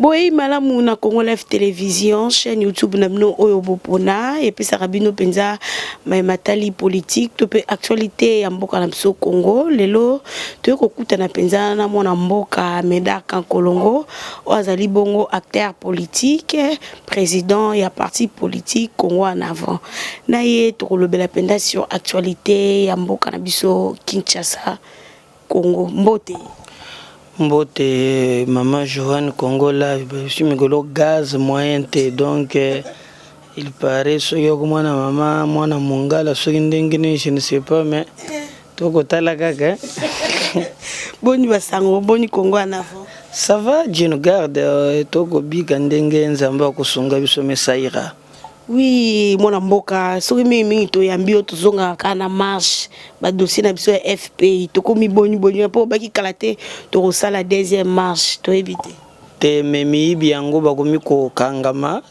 Boyei malamu na Congo Live Television, chaîne YouTube na bino oyo bopona epesaka bino mpenza maye matali politique to mpe actualité ya mboka na biso Congo. Lelo toye kokutana mpenza na mwana mboka Medard Kankolongo oyo azali bongo acteur politique, président ya parti politique Congo en avant. Na ye tokolobela mpenza sur actualité ya mboka na biso Kinshasa. Congo mbote. Mbote mama Joanne. Congo Live biso mikolo gaz moyen te. Donc il paraît soki okomwana mama mwana mongala, soki ndenge nini, je ne sais pas, mais tokotala kaka. Boni basango? Boni Congo en avant? Ça va, Dieu nous garde. Tokobika ndenge Nzambe akosunga biso, mais ça ira. Oui, mwana mboka, soki mingimingi toyambi yo, tozongaka kaka na marche, badossier na biso ya FPI. Tokomi boni boni? Mpo obaki kala te tokosala deuxième marche, toyebi te. Te, mais miyibi yango bakomi kokangama.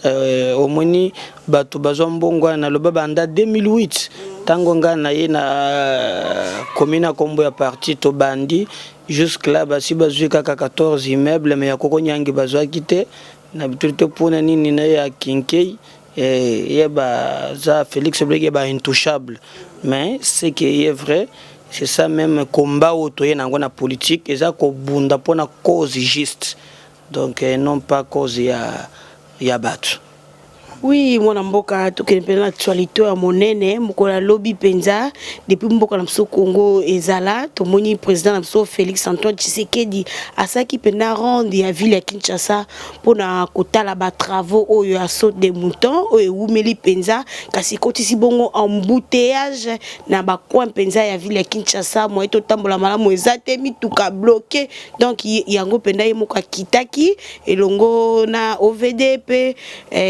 Omoni bato bazwa mbongo wana, naloba banda 2008 ntango ngai na ye na komi na nkombo ya parti, tobandi jusque là, basi bazwi kaka 14 immeuble, mais ya koko nyangi bazwaki te na bituli te. Mpona nini? Na ye ya Kinkei, ye baza Félix Bleki, ye ba intouchable. Mais ce qui est vrai, c'est ça même combat oyo toye nango na politique, eza kobunda mpona cause juste, donc non pas cause ya bato. Oui, mwana mboka, tokende mpenza na actualité ya monene. Mokolo alobi mpenza, depuis mboka na biso Congo ezala, tomoni président na biso Félix Antoine Tshisekedi asalaki mpenza ronde ya ville ya Kinshasa mpona kotala batravaux oyo ya saut de mouton oyo ewumeli mpenza, kasi ekotisi bongo embouteillage na bacoin mpenza ya ville ya Kinshasa. Moye totambola malamu eza te, mituka bloqué. Donc yango mpenza ye moko akitaki elongo na OVD mpe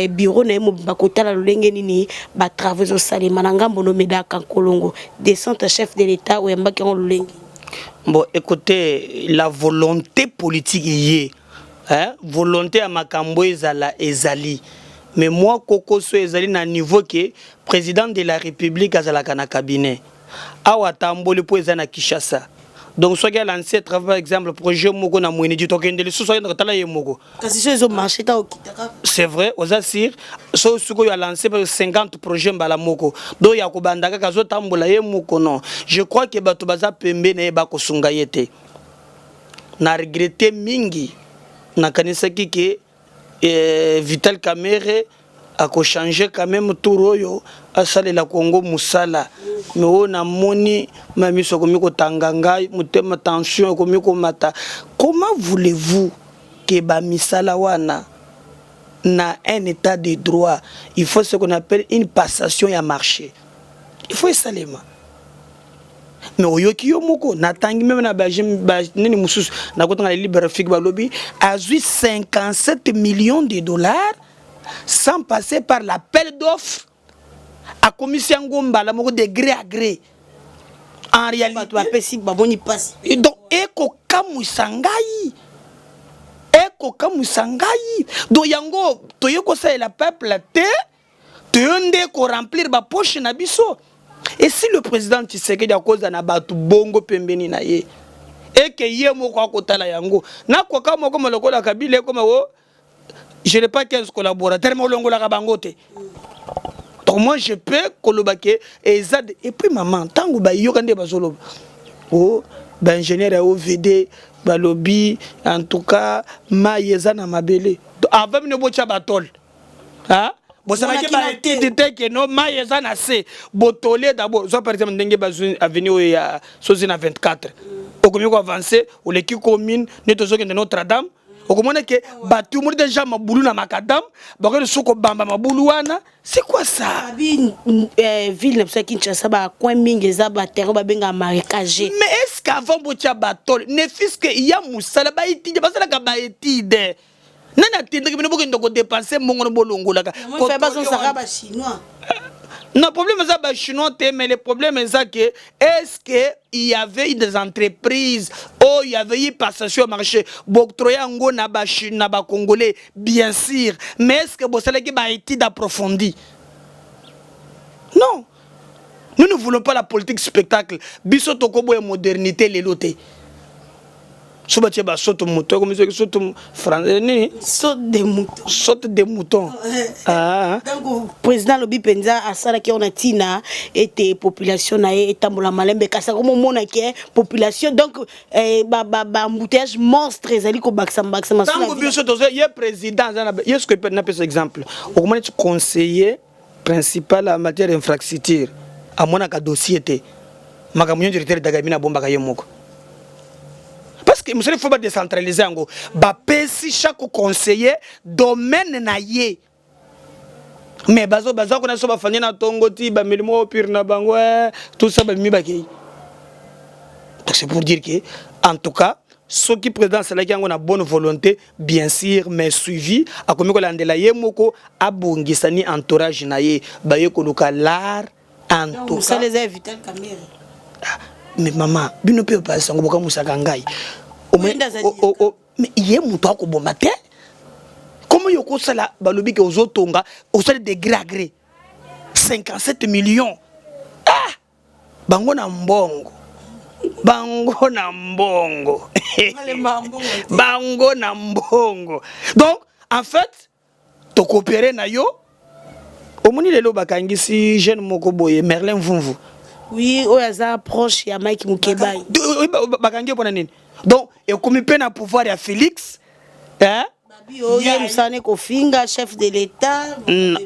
bureau na ye mobimba kotala lolenge nini batravaux ezosalema. Na ngambo no, Médard Kankolongo, descente chef de l'État oyambaki yango lolenge? Bon, écoutez, la volonté politique ye, hein? Volonté ya makambo ezala ezali, mais moi kokoso ezali na niveau ke président de la République azalaka na cabinet awa, atamboli mpo eza na Kinshasa. Donc soki alance travail, par exemple projet moko na Mwenedi, tokende lisusu, akende kotala ye moko. Kasi so ezomarche ta, okitaka. C'est vrai, oza sûr. So sikoyo alance 50 projet mbala moko, donc ya kobanda kaka azotambola ye moko, non. Je crois ke bato baza pembe na ye bakosunga ye te. Na regrette mingi, nakanisaki ke Vital Kamerhe akochange quand même tour oyo, asalela Kongo mosala. Mais oyo namoni, ma miso akomi kotanga ngai, motema, tension ekomi komata. Comment voulez-vous ke bamisala wana, na un état de droit, il faut ce qu'on appelle une passation ya marché, il faut esalema. Mais oyoki yo moko, natangi même na nini mosusu, nakotanga na Libre Afrique, balobi azwi 57 millions de dollars sans passer par l'appel d'offres, akomisi yango mbala moko de gré à gré. En réalité bato bapesi bamoni mpasi. Donc ekokamwisa ngai, ekokamwisa ngai. Donc yango toye kosalela peuple te, toyo nde koremplir bapoche na biso. Et si le président Tshisekedi akoza na bato bongo pembeni na ye, eke ye moko akotala yango, nakoka moko ma lokola Kabila ekoma o je n'ai pas 15 collaborateurs, mais olongolaka bango te. Donc moi je peux koloba ke eza. Et puis maman, ntango bayoka nde bazoloba o baingénieur ya OVD balobi, en tout cas mai eza na mabele. Avant bino botya batole, bosalaki baétude te ke no mai eza na se? Botole d'abord, zwa par exemple ndenge bazwi avenue oyo ya sozi na 24, okomi koavance, oleki commune nde tozokende Notre Dame, okomona ke batumuli déjà mabulu na macadam, bakoki lisusu kobamba mabulu wana. C'est quoi ça? Abi ville na biso ya Kinshasa, bacoin mingi eza baterrain babengaka marécage. Mais est ce qu'avant botia batole, ne fût-ce que ya mosala, baétude, basalaka baétude? Nani atindaki bino bokende kodépenser mbongo no bolongolaka? Bazosaka bachinois. Non, problème eza bachinois te, mais le problème eza ke est ce que il y avait eu des entreprises oyo il y avait eu passation marché, booctroye yango na bacongolais, bien sûr, mais est ce que bosalaki baétude approfondie? Non, nous ne voulons pas la politique spectacle. Biso tokoboya modernité lelo te. So batie basoto mouton, ekomi soki soto français nini? Saute de mouton. Saute de mouton. Ah. Donc président alobi mpenza asalaki yango na ntina ete population na ye etambola malembe, kasi akomomona ke population, donc eh, baembouteillage monstre ezali kobakisa bakisa. Ntango biso tozo ye président aza na ye, soki napesa exemple, okomona ti conseiller principal en matière infrastructure amonaka dossier te, makambo nyonso directeur de cabinet abombaka ye moko, parce que mosala, faut badécentraliser yango, bapesi chaque conseiller domaine na ye. Mais bazo baza kuna, so bafandi na ntongo ti bameli moko pire na bango, tout ça, babimi, bakei. Donc c'est pour dire que, en tout cas, soki président asalaki yango na bonne volonté, bien sûr, mais suivi akomi kolandela ye moko, abongisa ni entourage na ye, baye koluka l'art en tout cas. Mosala eza ya Vital Kamerhe. Mais mama, bino mpe basango bokamusaka ngai. Oyenda azali Mais ye moto akoboma te. Komo yo kosala, balobi ke ozotonga, osali de gré à gré 57 millions. Ah, bango na mbongo, bango na mbongo, bango na mbongo. Donc en fait tokopere na yo. Omoni lelo bakangisi jeune moko boye, Merlin Mvumvu. Oui, oyo aza proche ya Mike Mukebai. Bakangi ye mpona nini? Donc ekomi mpe na pouvoir ya Félix, hein? Babi oyo ye mosala ne kofinga chef de l'État.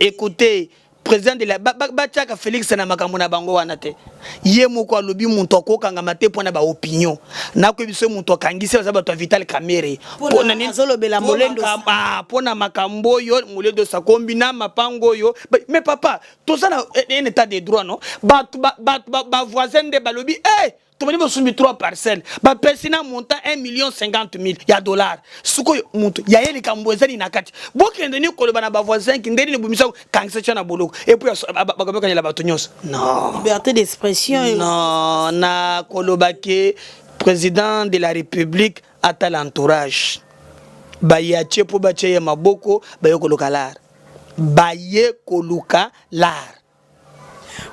Écoutez, président de la batiaka Félix na makambo na bango wana te. Ye moko alobi moto akokangama te mpona baopinion. Nakoyebi so moto akangisi baza bato ya Vital Kamerhe. Mpona nini? Azolobela Molendo. Mpona makambo oyo Molendo sakombi na mapango oyo. Mais papa, toza na un état de droit, non? Bato bavoisin nde balobi e tomoni bosumbi 3 parcelles, bapesi na montant 1 million 50 mille ya dollar. Sikoyo moto ya ye, likambo ezali na kati, bokende ni koloba na bavoisin ki ndeni nibomisa, kangisa, tia na boloko, et puis bakomekanyela bato nyonso. Non. Liberté d'expression. Non, na koloba ke président de la République atala entourage baye atie mpo batie ye maboko, baye koluka lar, baye koluka lar.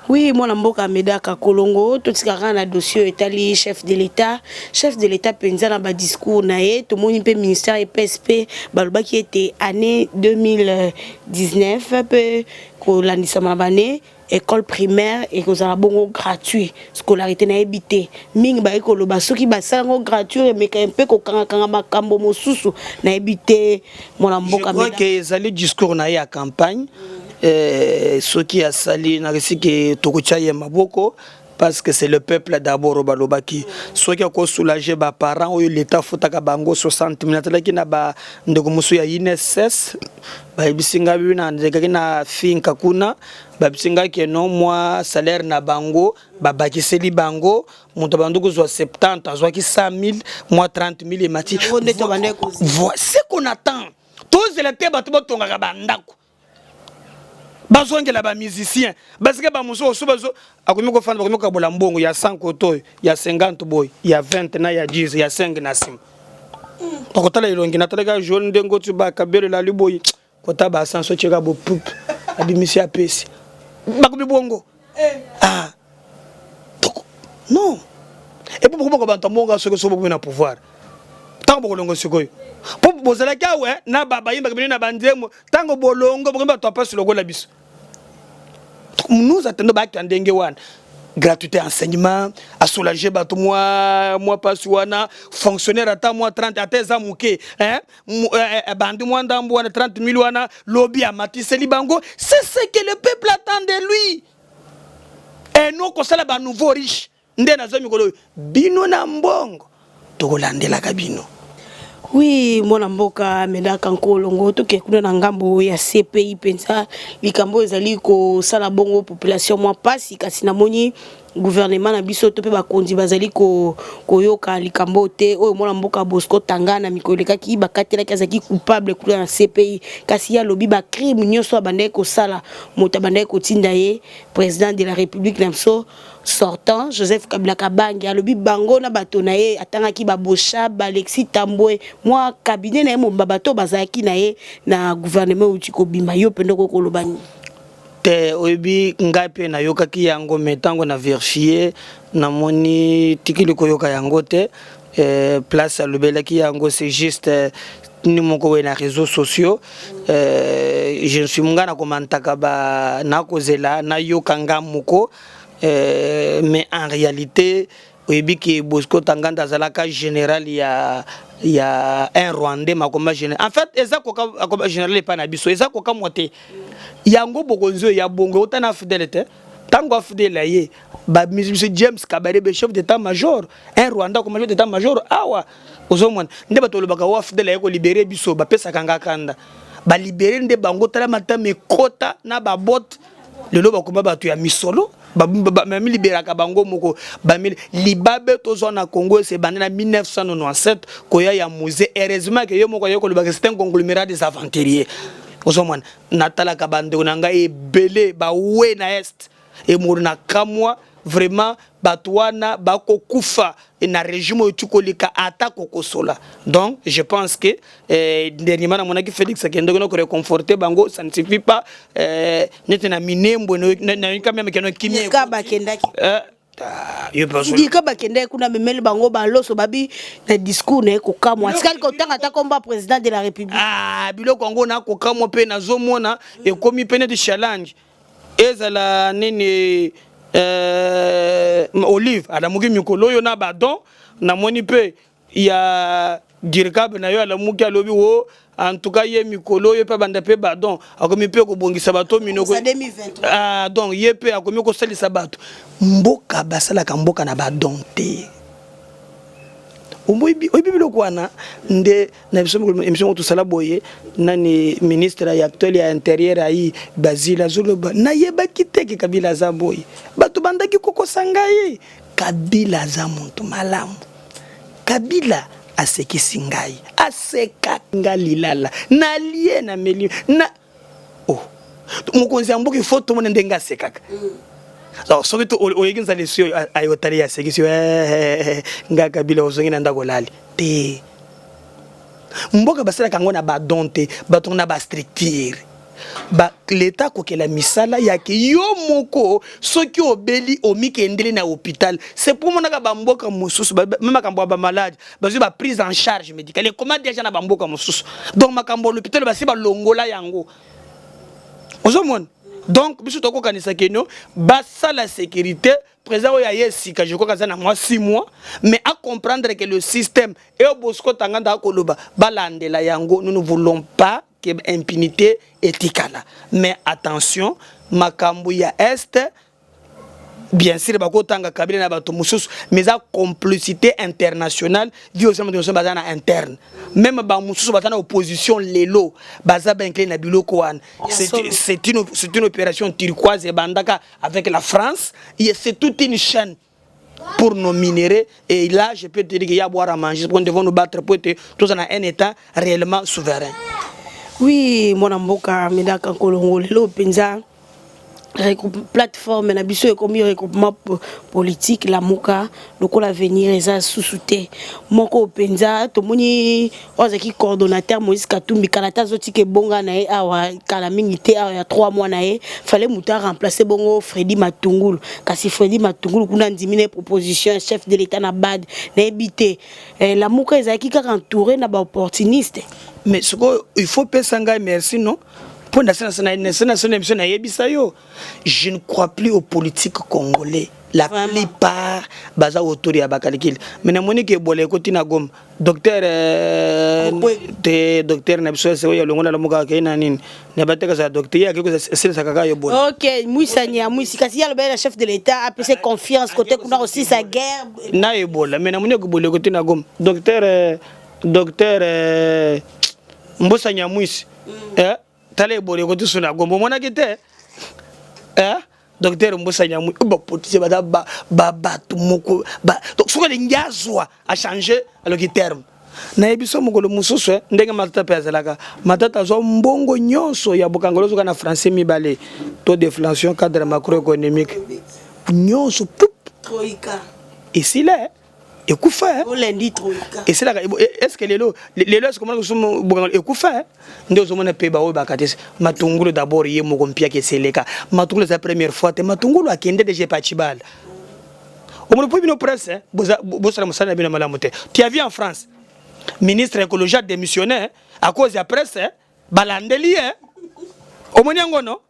Oui, mwana mboka Medaka Kolongo, totikaka na dossier oyo etali chef de l'État. Chef de l'État mpenza na badiscours na ye, tomoni mpe ministère EPSP balobaki ete année 2019 mpe kolandisama na bane école primaire ekozala bongo gratuit, scolarité. Nayebi te, mingi bayi koloba soki basala yango gratuit, emeka mpe kokangakanga makambo mosusu. Nayebi te, mwana mboka. Je crois que ezali discours na ye ya campagne. Soki asali nakisi ke tokotia ye maboko, parce que c'est le peuple d'abord. Balobaki soki akosoulage baparent oyo l'État afutaka bango 60 000. Natalaki na bandeko mosusu ya INSS, bayebisi ngai bibi na ndekaki na finka kuna, bayebisi ngai ke no mwa salaire na bango babakiseli bango. Moto abandi kozwa 70, azwaki 100 000, mwa 30 000 emati. Yango nde tobandaki kozela. Ce qu'on attend, tozela te bato batongaka bandako, bazongela bamusicien basike bamosusu oso bazo akomi kofanda, bakomi kokabola mbongo ya 100 koto oyo ya 50 boye, ya 20 na ya 10, ya 5 na nsima bakotala elongi. Natalaka jaune ndenge oti bakabelela ali boye, kota basanso tieka bopupe, abimisi, apesi, bakomi bongo. Ah, donc non. Et puis bokobaka bato mbongo soki soki bokomi na pouvoir, ntango bokolongo sikoyo, mpo bozalaki awa na bayimbaka bino na banzembo, ntango bolongo bokomi bato apasi lokola biso. Nous attendons baacte ya ndenge wana: gratuité enseignement, asoulage bato mwa pasi wana, fonctionnaire ata mwa 30, ata eza moke, hein? Bandi mwa ndambo wana, 30 000 wana, lobi amatiseli bango. C'est ce que le peuple attend de lui et non kosala banouveau riche. Nde naza mikolo oyo, bino na mbongo, tokolandelaka bino. Oui, mwana mboka Medaka Nkolongo, toke kuna na ngambo ya CPI. Mpenza likambo oyo ezali kosala bongo population mwa mpasi, kasi namoni gouvernement na biso to mpe bakonzi bazali koyoka likambo te. Oyo mwana mboka Bosco Tanga na mikolo elekaki bakatelaki, azalaki coupable kuna na CPI, kasi ye alobi bacrime nyonso abandaki kosala, moto abandaki kotinda ye, président de la République na biso sortant, Joseph Kabila Kabange. Alobi bango na bato na ye, atangaki babosha, baalexis Tambwe, mwa cabinet na ye mobimba, bato bazalaki na ye na gouvernement euti kobima. Yo mpenza okoki koloba nini? Te, oyebi, ngai mpe nayokaki yango, me ntango na vérifier, namoni tikili koyoka yango te. Place alobelaki yango, c'est juste ni moko boye na réseaux sociaux. Je suis ngai nakomantaka ba nakozela nayoka nga moko, mais en réalité, oyebi ke Bosco Ntaganda azalaka général ya un Rwandais makoma général. En fait, eza koka akoma général epai na biso, eza kokamwa te. Yango bokonzi oyo ya bongo euta na AFDL te. Ntango AFDL ye bamiso James Kabarebe, chef d'état major, un Rwanda akoma chef d'état major awa. Ozomona nde bato balobaka o AFDL aye kolibérer biso, bapesaka nga kanda. Balibérer nde bango. Tala matama ekota na babote, lelo bakoma bato ya misolo, bamiliberaka bango moko. Libabe tozwa na Congo ese ebandi na 1997, koya ya Mzee. Heureusement ke ye moko aye kolobaka c'est un conglomérat des aventuriers. Ozomona, natalaka bandeko na ngai ebele bawe na Est, emoro na kamwa vraiment. Bato wana bakokufa na régime oyo ti koleka ata kokosola. Donc je pense que dernièrement namonaki Félix akendeki na koréconforter bango. Ça ne suffit pas. Neti na Minembwe, nayoki même keno kimia. Bakendaki dika, bakendaki kuna, memeli bango baloso. Babi na discours na ye, kokamwa, atikali kotanga ata komba président de la République. Ah, biloko yango nakokamwa mpe nazomona ekomi mpe neti challenge. Ezala nini, Olive alamuki mikolo oyo na badon. Namoni mpe ya dircab na yo alamuki, alobi wo en tout cas ye mikolo oyo mpe abanda mpe badon, akomi mpe kobongisa bato minoko. Ah, donc ye mpe akomi kosalisa bato. Mboka basalaka mboka na badon te. Oyebi biloko wana nde na biso émission moko tosala boye. Nani, ministre ya actuel ya intérieur ayi Basile azoloba: nayebaki te ke Kabila aza boye, bato bandaki kokosa ngai. Kabila aza moto malamu. Kabila asekisi ngai, aseka nga lilala, nalie, nameli na oh. Mokonzi ya mboka, ifo tomona ndenge asekaka. Soki oyoki nzala esi oyo ayotali, asekisi yo nga Kabila, ozongi na ndako, olali te. Mboka basalaka yango na badon te, bato na bastructure. Leta akokela misala yake yo moko. Soki obeli, omikendeli na hôpital. C'est pour monaka bamboka mosusu, me makambo ya bamaladi, bazwi baprise en charge médicale ekoma déjà na bamboka mosusu. Donc makambo ya l'hôpital, basi balongola yango. Ozomona, donc biso tokokanisa keno basala sécurité. Président oyo aye sika, je crois qu'aza na mwa 6 mois, mais à comprendre que le système eyo Bosco Ntaganda akoloba, balandela yango. Nous ne voulons pas que impunité etikala, mais attention, makambo ya Est, bien sûr bakotanga Kabila na bato mosusu, mais eza complicité internationale. Vi osi moto baza na interne, même bamosusu baza na opposition lelo, baza bainclus na biloko wana. C'est une opération turquoise ebandaka avec la France et c'est toute une chaîne pour nos minéraux. Et là, je peux te dire qu'il y a à boire, à manger, nous devons nous battre pour être tous dans un état réellement souverain. Oui, mwana mboka Médard Kankolongo, lelo mpenza plateforme na biso ekomi regroupement politique Lamuka. Lokola avenir eza susu te moko mpenza, tomoni oyo azalaki coordonnateur Moïse Katumbi, kala te azotika ebonga na ye awa, kala mingi te awa ya 3 mois na ye. Fallait moto aremplace bongo Fredi Matungulu, kasi Fredi Matungulu kuna andimi na proposition ya chef de l'État na bad. Nayebi te, Lamuka ezalaki kaka entouré na baopportuniste. Mais sikoyo il faut pesa ngai merci, non, mpo na sena émission nayebisa yo, je ne crois plus aux politiques congolais. La plupart baza autour ya bakalikili. Mais namoni ke ebola ekoti na Goma. Docteur te, docteur na biso ese oyo alongo na Lamuka, akei na nini na batekasa docteur, ye akei kosilisa kaka yo bola. Ok, Mwisa Nyamwisi, kasi ye alobaki na chef de l'État apesa confiance kote kuna kosisa guerre. Na ebola, mais namoni ebola ekoti na Goma. Docteur Mbusa Nyamwisi, eh, tala ebola ekoti so na Goma, omonaki te, eh? Docteur Mbusa Nyamwisi, bapoliticien baza babato moko. Donc soki alingi azwa achange, aloki terme nayebi so mokolo mosusu ndenge Matata mpe azalaka. Matata azwa mbongo nyonso ya bokangolo, ozoka na français mibale, taux d'inflation, cadre macroéconomique, nyonso pup esila. Ekufa esalaka. Est ce que lelo, lelo est ce que omona ekufa nde ozomona mpe baoyo bakate Matungulu? D'abord ye moko mpiaki eseleka. Matungulu eza première fois te. Matungulu akende déjà epa Tshibala. Omoni mpo bino presse bosala mosala na bino malamu te. Tu as vu en France, ministre écologie a démissionné à cause ya presse balandeli ye. Omoni yango, no?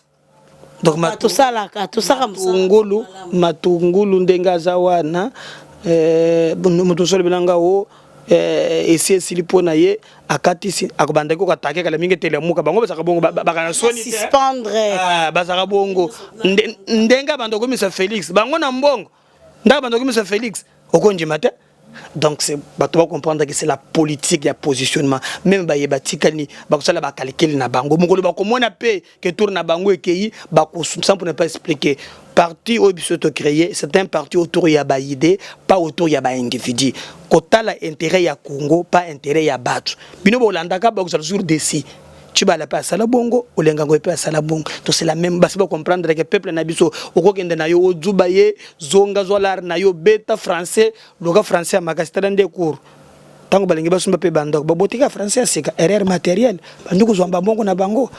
Donc tosalaka, tosaka. Matungulu, Matungulu ndenge aza wana, moto osolo bilanga o esi esili mpo na ye. Akatisi, akobandaki kokatake kala mingi etelemuka. Bango bazalaka bongo, baka na soni te, bazalaka bongo ndenge abanda komisa Félix bango na mbongo, ndenge abanda komisa Félix, okondima te. Donc c'est bato bacomprendre que c'est la politique ya positionnement. Même bayeba tikani bakosala bacalculs na bango, mokolo bakomona mpe ke tour na bango ekei, sans pour ne pas expliquer. Parti oyo biso tocréé, c'est un parti autour ya baidées, pas autour ya baindividu. Kotala intérêt ya Congo, pas intérêt ya bato. Bino bolandaka, bakozala toujours déçus. Tshibala mpe asala bongo, Olengango mpe asala bongo. To c'est la même. Basi bacomprendre ke peuple na biso, okokende na yo, ozuba ye, zonga, zwa lare na yo, beta français, luka français ya makasi. Tala nde cour ntango balingi basomba mpe bandako, babotika français ya sika, erreur matériel, bandi kozwa bambongo na bango,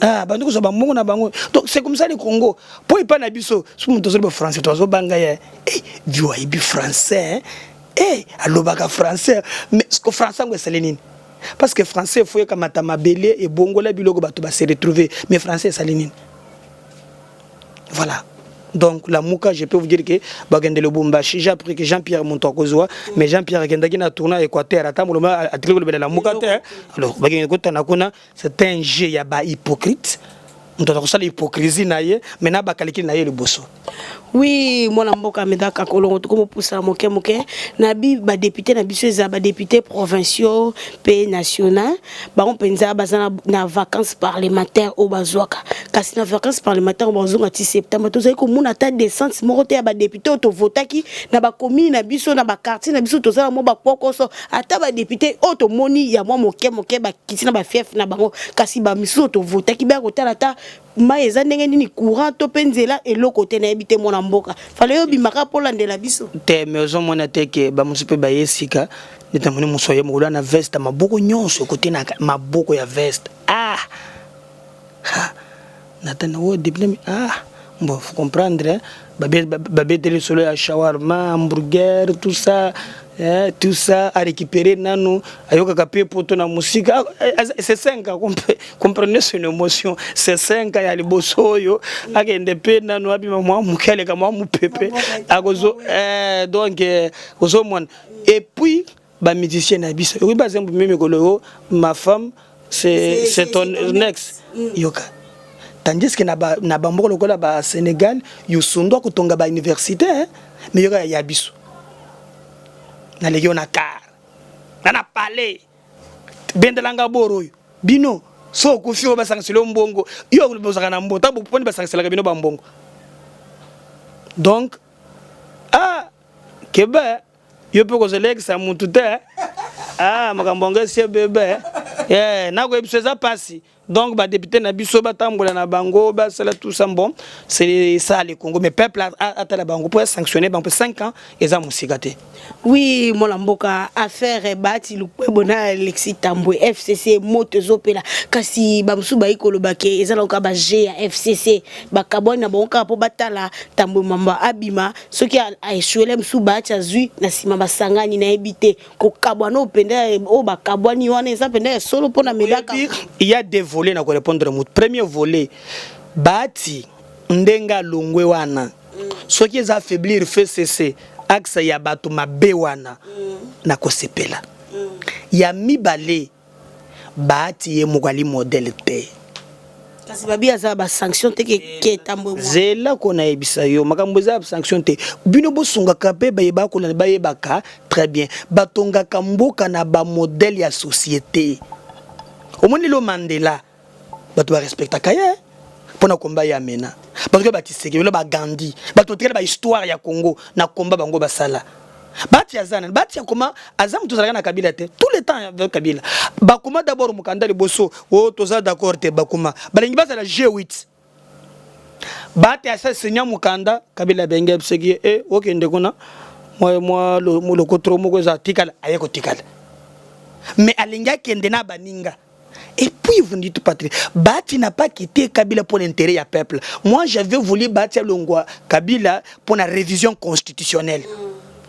ah, bandi kozwa bambongo na bango. Donc c'est comme ça le Congo. Mpo epai na biso, so moto azoloba français, to azobanga ye, eh, vio ayebi français, eh, alobaka français. Mais français yango esali nini? Parce que français efo ekamata mabele, ebongola biloko, bato base retrouver. Mais français esali nini? Voilà. Donc Lamuka, je peux vous dire que bakende Lubumbashi. J'ai appris que Jean-Pierre moto akozwa, mais Jean-Pierre akendaki na tournée Équateur, ata moloma atiki kolobela Lamuka te. Alors bakende kotana kuna, c'est un jeu ya bahypocrite. Moto aza kosala hypocrisie na ye, mais na bacalculs na ye liboso. Oui, mwana mboka Médard Kankolongo, tokomopusana moke moke na bi badéputé na biso. Eza badéputé provinciaux mpe national. Bango mpenza baza na vacances parlementaire oyo bazwaka, kasi na vacances parlementaire oyo bazonga ti septembre, tozali komona ata descente moko te ya badéputé oyo tovotaki na bacommune na biso, na baquartier na biso. Tozala mwa bapokoso, ata badéputé oyo tomoni ya mwa moke moke bakiti na bafief na bango, kasi bamisusu oyo tovotaki baya kotala ata mai eza ndenge nini, courant to mpe nzela, eloko te. Nayebi te, mwana mboka, fale yo obimaka mpo olandela biso. Te, me ozomona te ke bamosusu mpe baye sika. Neti namoni mosu aye mokolo na veste, maboko nyonso ekote na maboko ya veste. Ah ha, natana oyo député. Ah bon, faut comprendre, babeteli solo ya shawarma, hamburger, tout ça, eh, tout ça a récupéré nanu, ayokaka mpe poto na mosika. C'est 5 ans, comprenez son émotion. C'est 5 ans ya liboso oyo akende mpe nanu, abima mwa moke, aleka mwa mopepe akozo, eh, donc ozomona. Et puis bamusicien na biso okoki bazembo meme mikolo oyo, ma femme c'est ton ex, yoka. Tandis que na bamboka lokola basénégal, Youssou akotonga bauniversité, mais yoka ya biso, naleki yo na car na palais, bendelanga boro oyo. Bino so okufi, oyo basangisela yo mbongo, yo bozalaka na mbongo ntango mponi basangiselaka bino bambongo. Donc ah, keba yo mpe kozolekisa mutu te. Ah, makambo yango esi ebebe, yeah, nakoyebi biso eza mpasi. Donc badéputé na biso batambola na bango, basala tout ça. Bon, c'est ça le Congo. Mais peuple atala bango mpo sanctionner bango mpe 5 ans eza mosika te. Oui, mwana mboka, affaire Bahati Lukwebo na Alexis Tambwe, FCC moto ezopela, kasi bamosusu bayi koloba ke eza loka baje ya FCC, bakabwani na bango kaka mpo batala Tambwe Mamba abima. Soki aéchouer, mosusu Bahati azwi na nsima, basangani. Nayebi te, kokabwana oyo mpenza oyo bakabwani wana eza mpenza ya solo mpona Médard? Il y a deux volets na korépondre moto. Premier volet, Bahati ndenge alongwe wana, soki eza affaiblir FCC, axe ya bato mabe wana, na kosepela. Ya mibale, Bahati ye moko ali modèle te. Kasi babi aza basanction te ke Tambwe. Zela ko nayebisa yo makambo eza ya sanction te. Bino bosungaka mpe bayebaka kolanda, bayebaka très bien. Batongaka mboka na bamodèle ya société. Omoni lelo Mandela, bato barespectaka ye mpo na komba ye amena bato ke batiseke lelo, bagandi, bato batikali bahistoire ya Congo na komba bango basala. Bahati aza nani? Bahati akoma aza moto azalaka na Kabila te, tout le temps avec Kabila. Bakoma d'abord mokanda liboso oyo toza d'accord te, bakoma balingi bazala G8. Bahati asa sinya mokanda, Kabila abenge, abiseki ye e okende kuna. Mwa mwa lokotro moko eza tikala, aye kotikala, mais alingi akende na baninga. Et puis vous dites, Patrick, Bahati n'a pas quitté Kabila pour l'intérêt du peuple. Moi, j'avais voulu Bahati alongwa Kabila pour la révision constitutionnelle.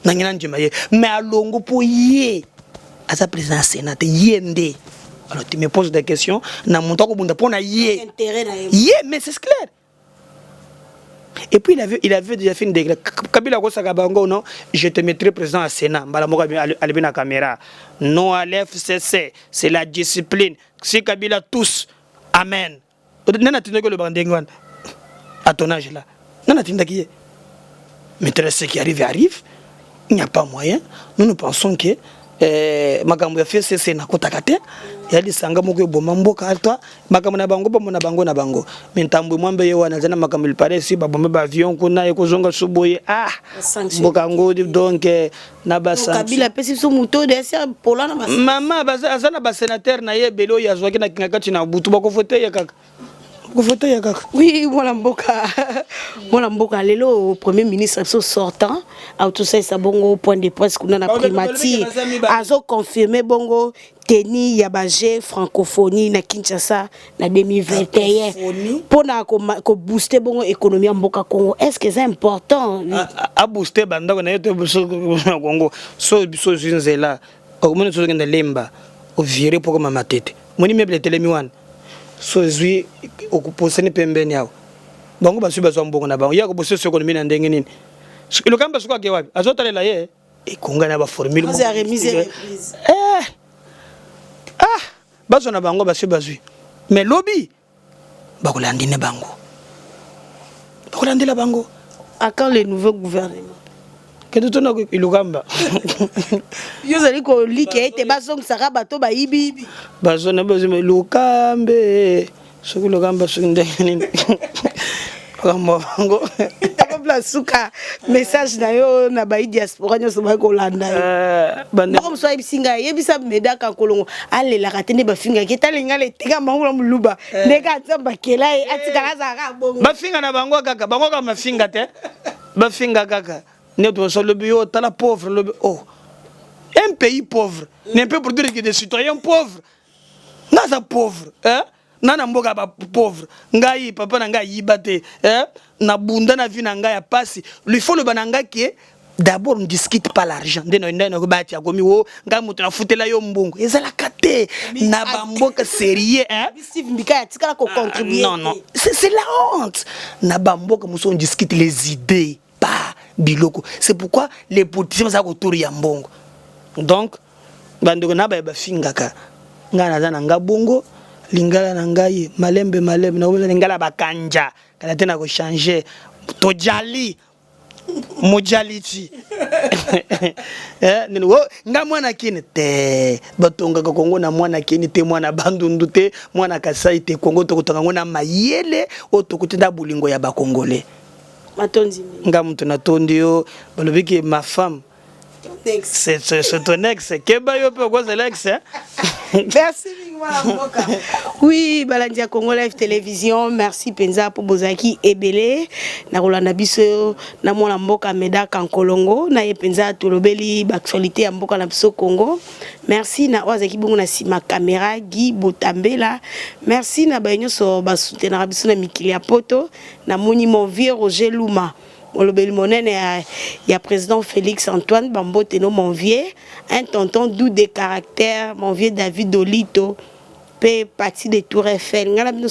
Mais alongwa pour ye, aza président Sénat, ye nde. Alors tu me poses des questions, na moto akobunda pour na ye. Intérêt na ye. Ye, mais c'est clair. Et puis il avait déjà fait une déclaration. Kabila akosaka bango: non, je te mettrai président à Sénat. Mbala moko alobi na caméra. Non à l'FCC, c'est la discipline. Si Kabila tous, amen. Nana tindaki oloba ndenge wana? À ton âge là. Nana tindaki ye? Maintenant, ce qui arrive arrive. Il n'y a pas moyen. Nous, nous pensons que makambo ya FCC nakotaka te, ya lisanga moko eboma mboka. Atwa makambo na bango, bamona bango na bango. Me Ntambwe Mwambe ye wana aza na makambo lipare esi babombe baavion kuna, ekozonga so boye. Ah, mboka yango donc na Kabila apesi biso moto esi pola na mama aza na basénateur na ye ebele oyo azwaki na kinga kati na butu, bakovote ye kaka, kovote ye kaka. Oui, mwana mboka, mwana mboka, lelo premier ministre biso sortant autosalisa bongo point de presse kuna na primature, azoconfirme bongo tenue ya bajeux Francophonie na Kinshasa na 2021 mpona kobooste bongo économie ya mboka Congo. Est ce que eza important? Abooste bandako na ye to na Congo. So biso ozwi nzela, okomoni so ozokende Lemba, ovire mpo koma Matete, moni meuble etelemi wana. So ezwi okuposani pembeni awa, bango bazwi, bazwa mbongo na bango ya kobooster so économie na ndenge nini? Lokamba soki ake wapi, azotalela ye ekonga na baformule. Eh! Ah, bazwa na bango, basi bazwi, mais lobi bakolandine bango, bakolandela bango. À quand le nouveau gouvernement? Kende tona Ilukamba. Yo ozali kolika ete bazongisaka bato bayibiyibi. Bazona, bazwi Lukambe, soki Lukamba, soki ndenge nini, makambo bango. Takopla suka message na yo na bayi diaspora nyonso bayi kolanda yo. Moko mosu ayebisi ngai, yebisa Medaka Kolongo alelaka te nde bafingaki, etalinga leteka mango na moluba ndenge Nzambe akela ye, atikala azalaka bongo. Bafinga na bango kaka, bango kaka mafinga te, bafinga kaka nde toso lobi yo tala pauvre lobi. Oh, un pays pauvre ne peut produire que des citoyens pauvres. Nga aza pauvre, hein? Nga na mboka ya bapauvre, ngai papa na ngai ayiba te, eh? Nabunda na vie na ngai ya pasi. Il faut loba na ngai ke d'abord on ne discute pas l'argent. Nde na nde bati akomi wo ngai moto nafutela yo mbongo, ezalaka te na bamboka sérieux, hein? Steve Mbika atikala kocontribue. Non, non, c'est la honte. Na bamboka mosusu on discute les idées, pas biloko. C'est pourquoi les politiciens baza kotour ya mbongo. Donc bandeko na baye bafingaka ngai, naza na nga bongo, lingala na ngai malembe malembe, nakomeza lingala bakanja kala te na kochange. Tojali mojaliti. Eh, nini, wo, nga mwana Kini te, batongaka Kongo na mwana Kini te, mwana Bandundu te, mwana Kasai te. Kongo tokotonga yango na mayele oyo tokotinda bolingo ya Bakongole. Matondi mingi. Nga moto natondi yo. Balobi ke ma femme, c'est ton ex. Keba yo mpe okozala ex, hein? Merci mingi, mwana mboka. Oui, balandi ya Congo Live Télévision, merci mpenza mpo bozalaki ebele na kolanda biso na mwana mboka Medaka Nkolongo. Na ye mpenza tolobeli baactualité ya mboka na biso Congo. Merci na oyo azalaki bongo na nsima caméra, Guy Botambela. Merci na baye nyonso basoutenaka biso na mikili ya poto. Namoni mon vieux Roger Luma, molobeli monene ya président Félix Antoine. Bambote no, mon vieux, un tonton doux de caractère, mon vieux David Olito mpe parti de Tour Eiffel. Ngai na bino.